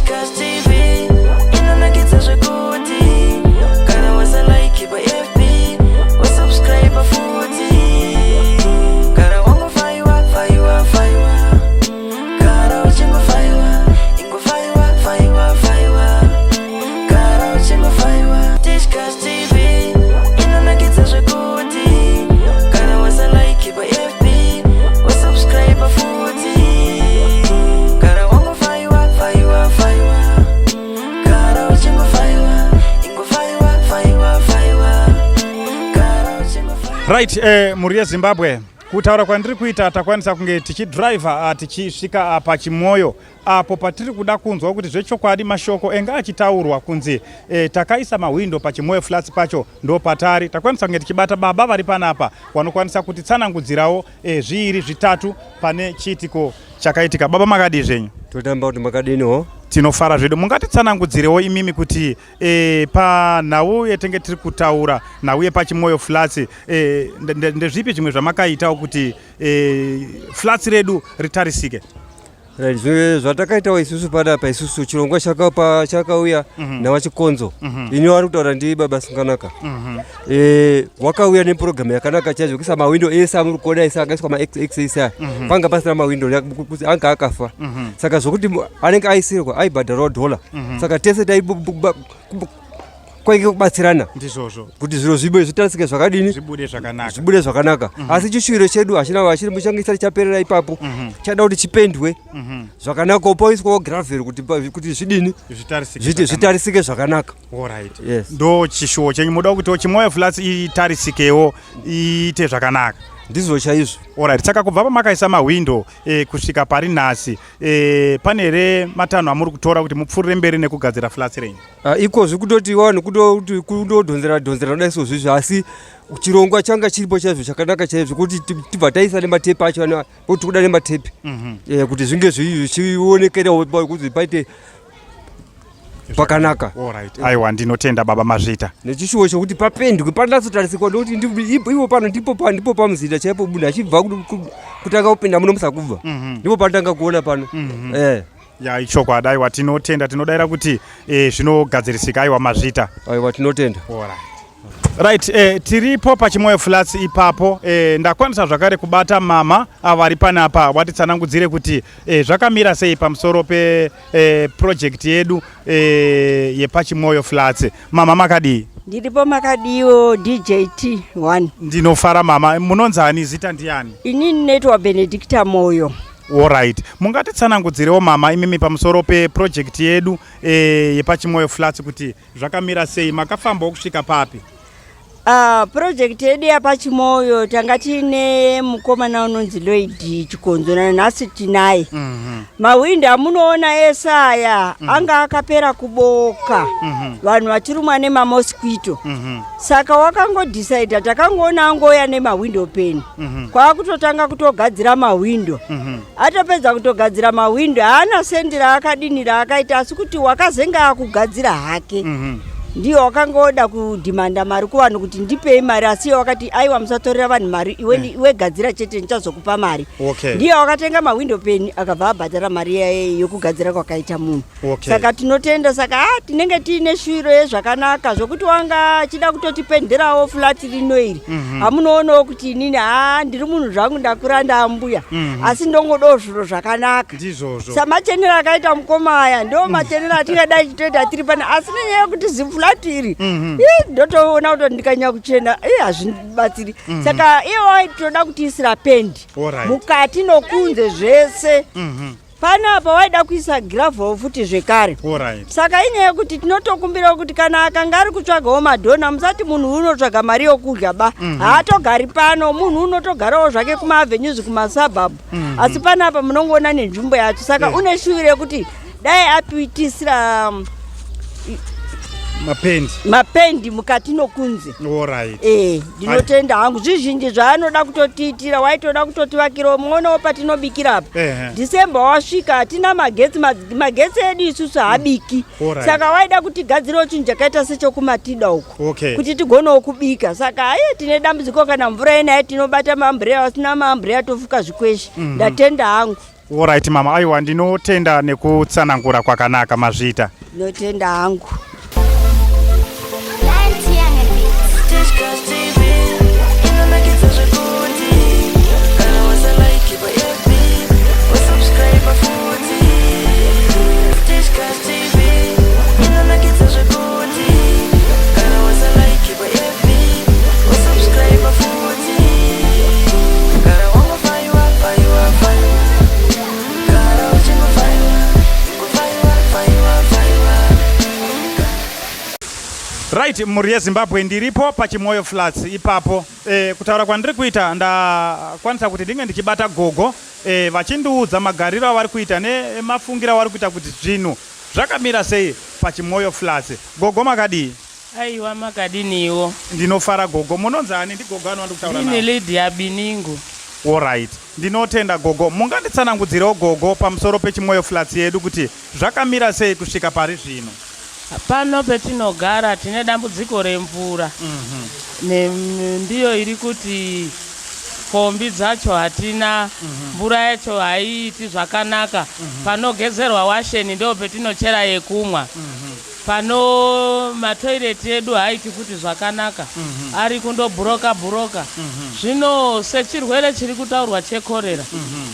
Tichkach TV inonakidza zvekuti kana wasalike paFB wasubscribe futi kana wangofaiwa faiwa faiwa kana uchingofaiwa ingofaiwa faiwa faiwa kana uchingofaiwa. Tichkach TV inonakidza zvekuti kana wasalike paFB wasubscribe futi kana wangofaiwa faiwa faiwa kana uchingofaiwa ingofaiwa faiwa faiwa kana uchingofaiwa. Right, mhuri yeZimbabwe, kutaura kwandiri kuita takwanisa kunge tichidhiraivha tichisvika paChimoyo apo patiri kuda kunzwa kuti zvechokwadi mashoko enga achitaurwa kunzi takaisa mahwindo paChimoyo Flats pacho ndo patari. Takwanisa kunge tichibata baba vari panapa vanokwanisa kutitsanangudzirawo zviiri zvitatu pane chiitiko chakaitika. Baba, makadii zvenyu? Totamba kuti makadiniwo. Tinofara zvedu. Mungatitsanangudzirewo imimi kuti panhau yetenge tiri kutaura, nhau yepaChimoyo Flats, ndezvipi zvimwe zvamakaitawo kuti flats redu ritarisike? Right, zvimwe zvatakaitawo isusu panapa, isusu chirongwa chakauya naVaChikonzo. Ini vari kutaura ndi baba Singanaka. Wakauya nepurogiramu yakanaka chaizvo kuisa mawindo ese amuri kuona ese akaiswa maxx ese aya. Panga pasina mawindo, kuti anga akafa. Saka zvokuti anenge aisirwa aibhadharawo dhola. Saka tese tai kwainge kubatsirana Ndizvozvo. kuti zviro zvibe zvitarisike zvakadini, zvibude zvakanaka. Zvibude zvakanaka. Asi chishuwiro chedu hachina hachiri change chisati chaperera ipapo. Chada kuti chipendwe zvakanaka, poiswawo gravel kuti zvidini, zvitarisike zviite zvakanaka. Zvitarisike zvakanaka. Alright. Yes. Ndo chishuwo chenyu, muda kuti Chimoyo Flats itarisikewo, iite zvakanaka. Ndizvo chaizvo. Alright, saka kubva pamakaisa mahwindo kusvika pari nhasi, pane here matanho amuri kutora kuti mupfuurire mberi nekugadzira flats renyu? Ah, ikozvi kutoti vanhu kutoti kundodhonzera dhonzera kudai sozvizvi, asi chirongwa changa chiripo chaizvo, chakanaka chaizvo, kuti tibva taisa nematepi acho kuti kuda nematepi kuti zvinge zvichionekerawo kuti paite pakanaka. Alright. Aiwa, ndinotenda baba, mazvita. Nechishuwo chokuti papendwe panatsotarisirwa, nokuti ivo pano ndipo ndipo pamuzinda chaipo. Munhu achibva kutanga kupinda muno musakubva, ndipo panotanga kuona pano. Ya, ichokwadi. Aiwa, tinotenda, tinodayira kuti zvinogadzirisika. Aiwa, mazvita. Aiwa, tinotenda. Alright. Right, tiripo paChimoyo Flats ipapo. Ndakwanisa zvakare kubata mama vari panapa watitsanangudzire kuti zvakamira sei pamusoro pe project yedu yepaChimoyo Flats. Mama, makadii? Ndiripo, makadiwo DJT 1? Ndinofara mama. Munonzani, zita ndiani? Inini naitwa Benedicta Moyo. Alright, mungatitsanangudzirewo mama imimi pamusoro peproject yedu yepaChimoyo Flats kuti zvakamira sei, makafambawo kusvika papi? Project yedu yapaChimoyo, tanga tiine mukomana unonzi Lloyd Chikonzo, nanhasi tinaye. Mahwindo amunoona ese aya anga akapera kuboka, vanhu vachirumwa nemamosquito. Saka wakangodhisaidha, takangoona angouya nemahwindo pane, kwakutotanga kutogadzira mahwindo. Atopedza kutogadzira mahwindo, haana sendi raakadini raakaita, asi kuti wakazenga akugadzira hake. Ndiye wakanga oda kudhimanda mari kuvanhu kuti ndipei mari, asi iye wakati, "Aiwa, musatorera vanhu mari, iwe, iwe gadzira chete, ndichazokupa mari." Ndiye wakatenga mahwindo pane, akabva abhadhara mari yaye yokugadzira kwakaita munhu. Saka tinotenda. Saka tinenge tiine shuviro yezvakanaka zvokuti wanga achida kutotipenderawo flat rino iri. Hamunoonawo kuti inini ha ndiri munhu zvangu, ndakura, ndaambuya, asi ndongodawo zviro zvakanaka. Ndizvozvo. Samachenero akaita mukoma aya, ndo machenero atingadai chitoita tiri pana, asi nenyaya yekuti ziflat iri, ii, ndotoona kuti ndikanya kuchena, ii, hazvibatsiri. Saka iye waitoda kutiisira pendi mukati nokunze zvese. Panapa waida kuisa gravel futi zvekare. Saka inyaya yekuti tinotokumbira kuti kana akanga ari kutsvagawo madhona, musati munhu unotsvaga mari yokudya ba. Haatogari pano, munhu unotogarawo zvake kumaavenues, kumasuburb, asi panapa munongoona nenzvimbo yacho. Saka une shuviro yekuti dai apitisira mapendi. Mapendi mukati nokunze. Ndinotenda hangu. Zvizhinji zvaanoda kutotiitira, waitoda kutotivakirawo. Muonawo patinobikira apa. Dhisemba wasvika, hatina magetsi. Magetsi edu isusu haabiki. Saka waida kutigadzirawo chinhu chakaita sechokumatida uko kuti tigonewo kubika. Saka aye, tine dambudziko kana mvura inaye, tinobata maambureya, vasina maambureya tofuka zvikweshi. Ndatenda hangu. Alright mama, aiwa ndinotenda nekutsanangura kwakanaka mazviita. Ndinotenda hangu. Discuss TV, inonakidza zvekuti kana wasalike paFB, wasubscribe futi. Discuss TV, inonakidza zvekuti kana wasalike paFB, wasubscribe futi. Kana wangofaiwa, faiwa, faiwa. Kana uchingofaiwa, ngofaiwa, faiwa, faiwa. Right, mhuri yeZimbabwe, ndiripo paChimoyo Flats ipapo. Kutaura kwandiri kuita, ndakwanisa kuti ndinge ndichibata gogo vachindiudza magariro avari kuita nemafungiro avari kuita kuti zvinhu zvakamira sei paChimoyo Flats. Gogo, makadii? Aiwa, makadiniwo? Ndinofara gogo. Munonzi ani? Ndigogo ani wandiri kutaura Ndini navo? Lydia Biningu. Alright, ndinotenda gogo. Munganditsanangudzirewo gogo pamusoro peChimoyo Flats yedu kuti zvakamira sei kusvika pari zvino? Pano petinogara tine dambudziko remvura. Ndiyo iri kuti pombi dzacho hatina, mvura yacho haiiti zvakanaka. Panogezerwa washeni ndo petinochera yekumwa. Pano matoireti edu haaiti futi zvakanaka, ari kundobhuroka bhuroka. Zvino sechirwere chiri kutaurwa chekorera,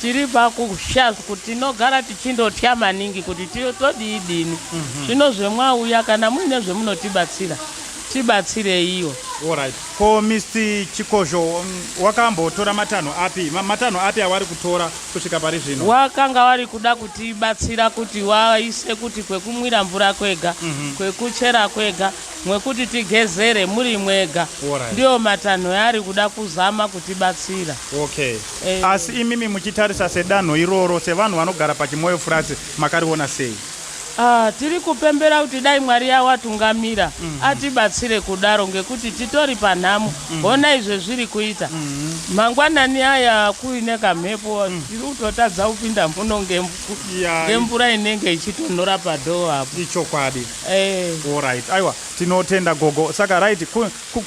tiri pakusha kuti tinogara tichindotya maningi kuti todii dini. Zvino zvemwauya, kana muine zvemunotibatsira, tibatsireiwo. Alright. Ko Mr Chikozho wakambotora matanho api? Matanho api avari kutora kusvika pari zvino? Wakanga wari kuda kutibatsira kuti waise kuti kwekumwira mvura kwega, kwekuchera kwega, mwekuti tigezere muri mwega. Ndiyo matanho yaari kuda kuzama kutibatsira. Okay. Asi imimi muchitarisa sedanho iroro, sevanhu vanogara paChimoyo Flats, makariona sei? Ah, tiri kupembera kuti dai Mwari awatungamira, atibatsire kudaro, ngekuti titori panhamo. Hona izvo zviri kuita mangwanani aya kuine kamhepo, tiri kutotadza kupinda muno ngemvura inenge ichitonhora padoor apo. Ichokwadi. Eh. Alright. Aiwa, tinotenda gogo. Saka right,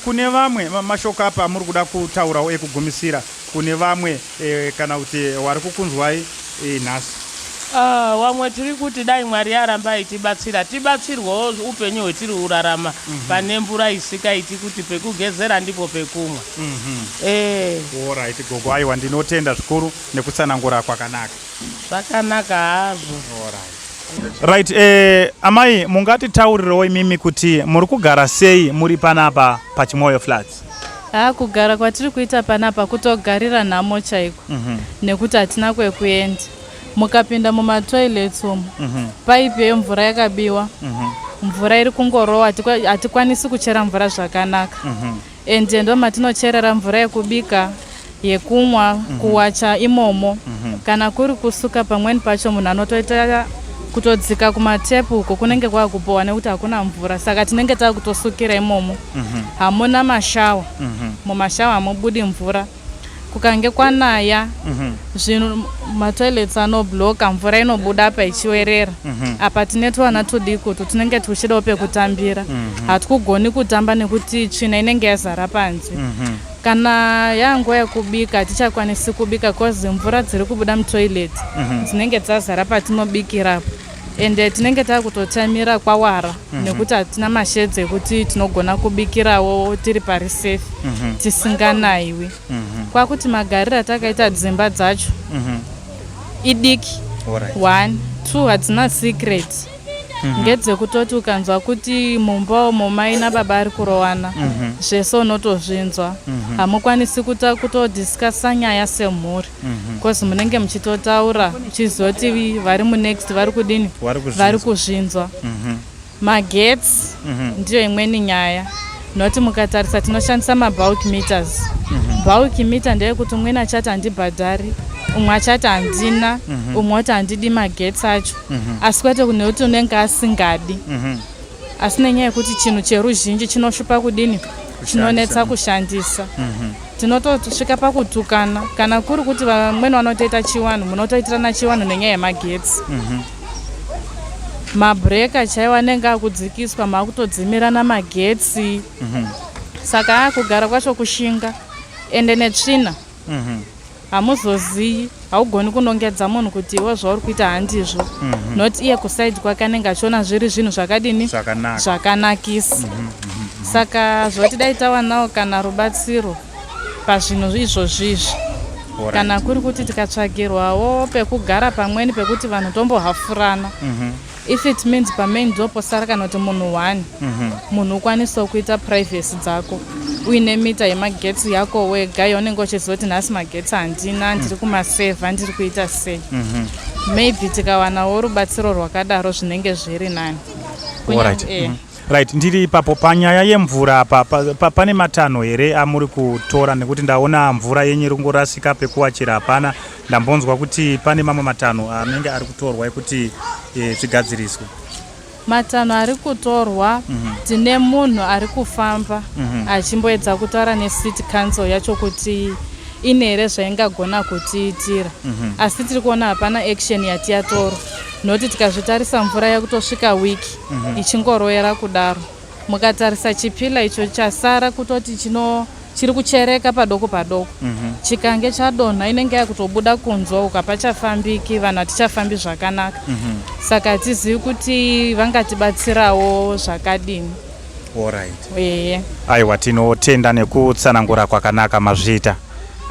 kune vamwe mashoko apa amuri kuda kutaurawo ekugumisira kune vamwe kana kuti wari kukunzwai nhasi? Ah, wamwe tiri kuti dai Mwari aramba aitibatsira, tibatsirwewo upenyu hwetiri kurarama pane mvura isikaiti kuti pekugezera ndipo pekumwa. Alright gogo, aiwa ndinotenda zvikuru nekutsanangura kwakanaka. Zvakanaka hazvo. Right, amai, mungatitaurirewo imimi kuti muri kugara sei muri panapa paChimoyo Flats? Haa, kugara kwatiri kuita panapa kutogarira nhamo chaiko, nekuti hatina kwekuenda. Mukapinda mumatoilets umu, paipi yemvura yakabiwa, mvura iri kungorowa, hatikwanisi kuchera mvura zvakanaka. Ende ndo matinocherera mvura yekubika, yekumwa, kuwacha imomo. Kana kuri kusuka, pamweni pacho munhu anotoita kutodzika kumatepu uko kunenge kwakubohwa nekuti hakuna mvura, saka tinenge takutosukira imomo. Hamuna mashower, mumashower hamubudi mvura. Kukange kwanaya zvinhu, matoilets anobloka, mvura inobuda apa ichiwerera. Apa tine twana tudiki utu tunenge tuchidawo pekutambira, hatikugoni kutamba nekuti tsvina inenge yazara panze. Kana yanguva yekubika, hatichakwanisi kubika cause mvura dziri kubuda mutoilet dzinenge dzazara patinobikirapo, ende tinenge takutotamira kwawara nekuti hatina masheds ekuti tinogona kubikirawo tiri pari safe tisinganayiwi. Kwakuti magariro atakaita dzimba dzacho idiki, one, two, hadzina secret, ngedzekutoti ukanzwa kuti mumba umo mai nababa ari kurowana, zvese unotozvinzwa. Hamukwanisi kutodiscussa nyaya semhuri because munenge muchitotaura muchiziva kuti vari munext vari kudini. Vari kuzvinzwa. Vari kuzvinzwa. Magetsi ndiyo imweni nyaya, nokuti mukatarisa tinoshandisa mabulk meters. Bulk meter ndeyekuti umweni achati handibhadhari, umwe achati handina, umwe oti handidi magetsi acho, asi kwete nekuti unenge asingadi, asi nenyaya yekuti chinhu cheruzhinji chinoshupa kudini, chinonetsa kushandisa. Tinotosvika pakutukana kana kuri kuti vamweni vanotoita chiwanhu, munotoitirana chiwanhu nenyaya yemagetsi. Mabreaker chaiwo anenge akudzikiswa, maakutodzimirana magetsi. Saka kugara kwacho kushinga, ende netsvina. Hamuzoziyi, haugoni kunongedza munhu kuti iwe zvauri kuita handizvo. Not iye kuside kwake anenge achiona zviri zvinhu zvakadini? Zvakanaka. Zvakanakisa. Saka zvoti dai tawanawo kana rubatsiro pazvinhu izvozvi izvi. Kana kuri kuti tikatsvagirwawo pekugara pamweni pekuti vanhu tombohafurana. If it means pamain door posara kana kuti munhu one. Munhu ukwanisewo kuita privacy dzako uine mita yemagetsi yako wega yaunenge uchiziva kuti nhasi magetsi handina, ndiri kumasevha, ndiri kuita sei. Maybe tikawanawo rubatsiro rwakadaro zvinenge zviri nani. Alright. Right, ndiri ipapo panyaya yemvura apa pane matanho here amuri kutora, nekuti ndaona mvura yenyu iri kungorasika, pekuwachira hapana. Ndambonzwa kuti pane mamwe matanho anenge ari kutorwa ekuti zvigadziriswe. Matanho ari kutorwa, tine munhu ari kufamba achimboedza kutaura necity council yacho kuti ine here zvaingagona kutiitira, asi tiri kuona hapana action yati yatorwa, nokuti tikazvitarisa mvura yakutosvika wiki ichingoroyera kudaro. Mukatarisa chipillar icho chasara kutoti chino chiri kuchereka padoko padoko, chikange chadonha inenge yakutobuda kunzwa uku, hapachafambiki, vanhu hatichafambi zvakanaka. Saka hatizivi kuti vangatibatsirawo zvakadini. Ehe. Aiwa, tinotenda nekutsanangura kwakanaka mazviita.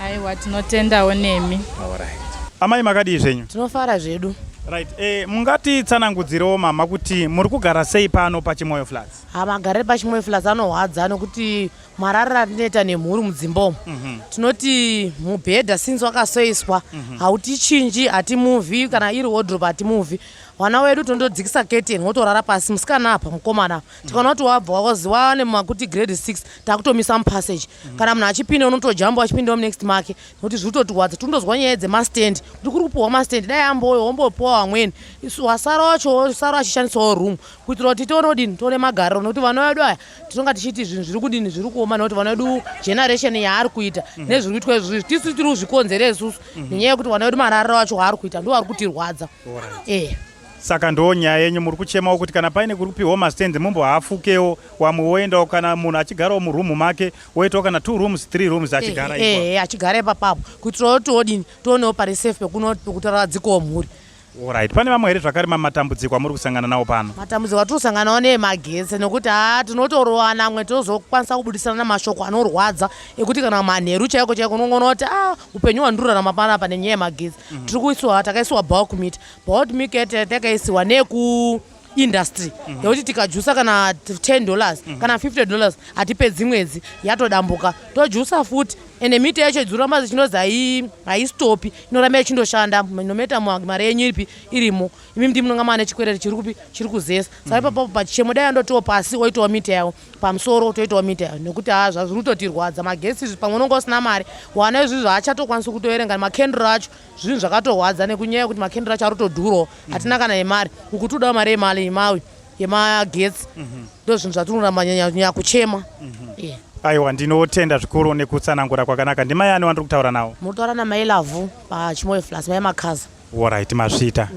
Aiwa, tinotendawo nemi. Alright. Amai, makadii zvenyu? Tinofara zvedu. Right, mungatitsanangudzirewo mama kuti muri kugara sei pano paChimoyo Flats? Ha, magariro paChimoyo Flats anorwadza nokuti marariro atinoita nemhuri mudzimba umu, tinoti mubhedha since wakasoiswa hautichinji, hatimuvhi, kana iri wardrobe hatimuvhi. Vana wedu tondodzikisa curtain wotorara pasi, musikana apa, mukomana apa. Tikaona kuti wabva wazi wane makuti grade 6, takutomisa mupassage. Kana munhu achipinda unotojamba achipindawo munext make, nokuti zviri kutotirwadza. Tinondozwa nyaya dzemastand kuti kuri kupiwa mastand, dai amboyo wombopiwa vamweni, isu wasara wacho wasara achishandisawo room kuitira kuti tione kudini, tione magariro, nokuti vana vedu aya tinonga tichiti zvinhu zviri kudini, zviri kuoma, nekuti vana vedu generation yaari kuita nezviri kuitwa izvozvi tisu tiri kuzvikonzera isusu, nenyaya yekuti vana vedu marariro acho aari kuita ndo ari kutirwadza. Saka ndo nyaya yenyu, muri kuchemawo kuti kana paine kuri kupiwawo mastands mumbohafukewo, wamwe woendawo, kana munhu achigarawo murumu make woitawo kana two rooms, three rooms, achigara ipapo. Achigara ipapapo kuitirawo kuti odini, tionewo pari safe pekutoradzikawo mhuri. Alright. Pane vamwe here zvakare matambudziko amuri kusangana nawo pano? Matambudziko atiri neemagetsi, nekuti haa, tinotorowana amwe, tozokwanisa kubudisana mashoko anorwadza ekuti kana manheru chaiko chaiko unongoona kuti a, upenyu hwandirurarama panapa nenyaya yemagetsi. Tiri kuisiwa, takaisiwa bulk meter. Bulk meter takaisiwa neku industry yekuti tikajusa kana $10 kana $50 hatipedzi mwedzi yatodambuka, tojusa futi. Ende mita yacho dziramba dzichindozi haistopi, inoramba ichindoshanda no matter mari yenyu iripi irimo. Imi ndi munonga maane chikwereti chiri kupi, chiri kuzesa. Saka ipapo pachichemo dai andotiwo pasi oitawo mita yawo, pamusoro toitawo mita yawo, nekuti haa, zvazviri kutotirwadza magetsi izvi. Pamwe unonga usina mari, wana izvizvi haachatokwanisi kutoverenga makenduru acho. Zvinhu zvakatorwadza nekunyaya yekuti makenduru acho ari kutodhurawo, hatina kana yemari uku, todawo mari yemari yemawi yemagetsi. Ndo zvinhu zvatinoramba nyanya kuchema. Yeah. Aiwa, ndinotenda zvikuru nekutsanangura kwakanaka. Ndimai ani wandiri kutaura nawo? Murikutaura namai Lavhu paChimoyo Flats, mai Makaza. Alright, mazvita.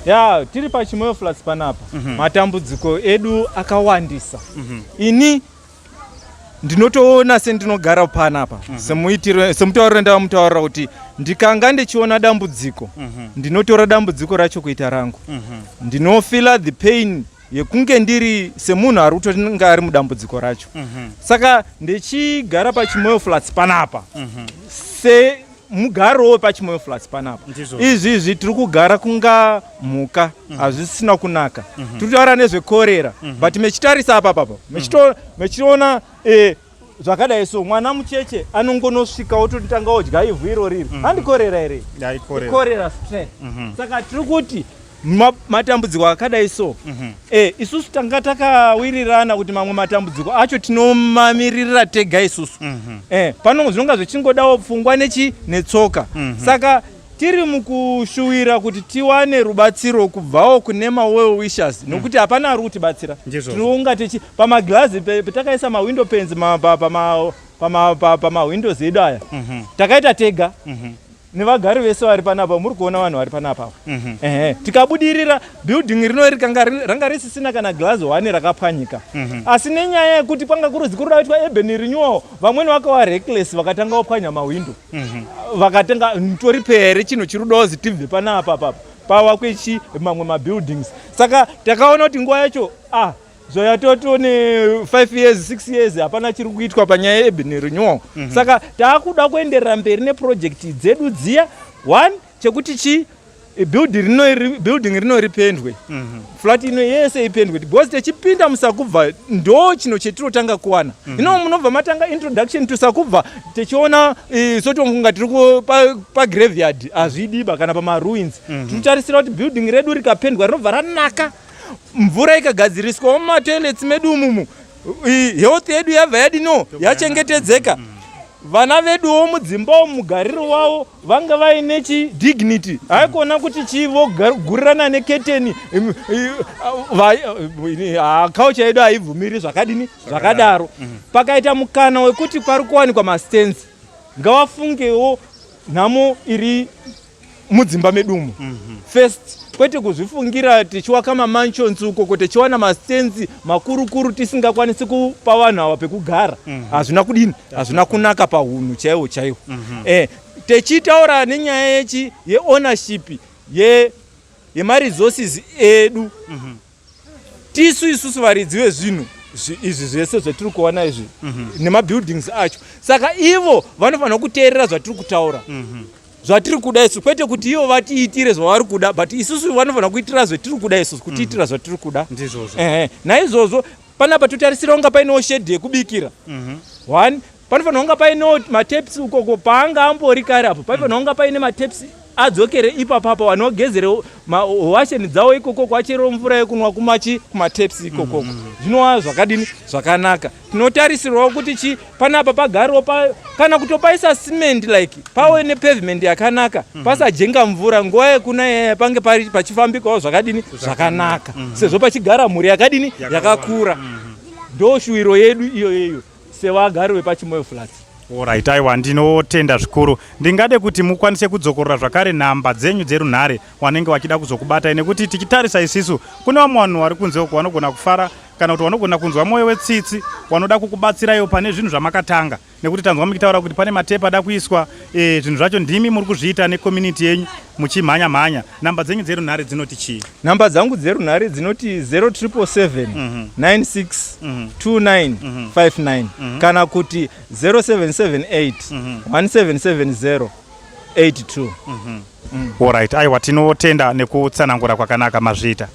Ya, tiri paChimoyo Flats panapa. Matambudziko edu akawandisa. Ini ndinotoona sendinogara panapa, semuitiro, semutauriro ndavamutaurira kuti ndikanga ndichiona dambudziko, ndinotora dambudziko racho kuita rangu. Ndinofeela the pain yekunge ndiri semunhu ari kutonga ari mudambudziko racho. Saka ndichigara paChimoyo Flats panapa, semugaro wepaChimoyo Flats panapa, izvi izvi tiri kugara kunga mhuka, hazvisina kunaka. Tiri kutaura nezvekorera, but mechitarisa apa papa, mechiona zvakadai, so mwana mucheche anongonosvika ototanga odya ivhu iro riri, handi korera here? Yaikorera. Korera straight. Saka tiri kuti matambudziko akadai so, isusu tanga takawirirana kuti mamwe matambudziko acho tinomamiririra tega isusu. Pano zvinonga zvichingodawo pfungwa nechi netsoka. Saka tiri mukushuwira kuti tiwane rubatsiro kubvawo kune mawell wishers, nokuti hapana ari kutibatsira. Tinounga tichi pamagirazi petakaisa mawindow panes pamawindows edu aya, takaita tega. Nevagari vese vari panapa, muri kuona vanhu vari panapa. Ehe, tikabudirira, building rino ranga risisina kana glass one rakapwanyika. Asi nenyaya yekuti kwanga kuruzi kuri kuda kuitwa urban renewal, vamweni vakava reckless, vakatanga kupwanya mahwindo. Vakatenga toripe chinhu chiri kuda kuzi tibve panapa papa pavakwe mamwe mabuildings. Saka takaona kuti nguva yacho, ah, zvayatotone 5 years, 6 years, hapana chiri kuitwa panyaya yeurban renewal. Saka taakuda kuenderera mberi neproject dzedu dziya. One, chekuti chi building rino ripendwe, flat ino yese ipendwe, because techipinda muSakubva ndo chino chetinotanga kuwana. Ino munobva matanga introduction to Sakubva, tichiona sotonga tiri pagraveyard, hazvidiba, kana pamaruins. Tinotarisira kuti building redu rikapendwa rinobva ranaka, mvura ikagadziriswawo mumatoilets medu umumu, health yedu yabva yadino yachengetedzeka. Vana veduwo mudzimba umu, mugariro wavo vanga vaine chidignity, haikona kuti chivogurirana neketeni. Culture yedu haibvumiri zvakadini zvakadaro. Pakaita mukana wekuti pari kuwanikwa mastands, ngavafungewo nhamo iri mudzimba medumo first, kwete kuzvifungira tichiwaka mamansions ukoko, tichiwana mastands makurukuru, tisingakwanisi kupa vanhu ava pekugara. Hazvina kudini, hazvina kunaka pahunhu chaiwo chaiwo. Techitaura nenyaya yechi yeownership yemaresources edu, tisu isusu varidzi vezvinhu izvi zvese zvatiri kuona izvi nemabuildings acho. Saka ivo vanofanira kuteerera zvatiri kutaura, zvatiri kuda isu, kwete kuti ivo vatiitire zvavari kuda, but isusu vanofanira kuitira zvatiri kuda isusu, kutiitira zvatiri kuda. Ndizvozvo. Ehe, naizvozvo panapa totarisira kunga painewo shedhi yekubikira one, panofanira kunga painewo mataps ukoko paanga ambori kare apo, paifanira kunga paine mataps adzokere ipapapo, vanhu vagezere washeni dzavo ikoko, kwacherewo mvura yekunwa kumachi kumataps ikokoko. Zvinova zvakadini, zvakanaka. Tinotarisirwawo kuti chi panapa pagarewo kana kutopaisa cement, like pave nepavement yakanaka, pasajenga mvura nguva yekunaya, pange pachifambikawo zvakadini, zvakanaka, sezvo pachigara mhuri yakadini, yakakura. Ndo shuwiro yedu iyoyeyo sevagari vepaChimoyo Flats. Alright, aiwa, ndinotenda zvikuru. Ndingade kuti mukwanise kudzokorora zvakare nhamba dzenyu dzerunhare, wanenge wachida kuzokubatai, nekuti tichitarisa isisu kune vamwe vanhu vari kunze uko vanogona kufara kana kuti vanogona kunzwa mwoyo wetsitsi, wanoda kukubatsiraiwo pane zvinhu zvamakatanga, nekuti tanzwa muchitaura kuti pane matepu ada kuiswa. Zvinhu zvacho ndimi muri kuzviita necommunity yenyu muchimhanya mhanya. Nhamba dzenyu dzerunhare dzinoti chii? Nhamba dzangu dzerunhare dzinoti 0777 96 29 59, kana kuti 0778 1770 82. Alright, aiwa, tinotenda nekutsanangura kwakanaka mazviita.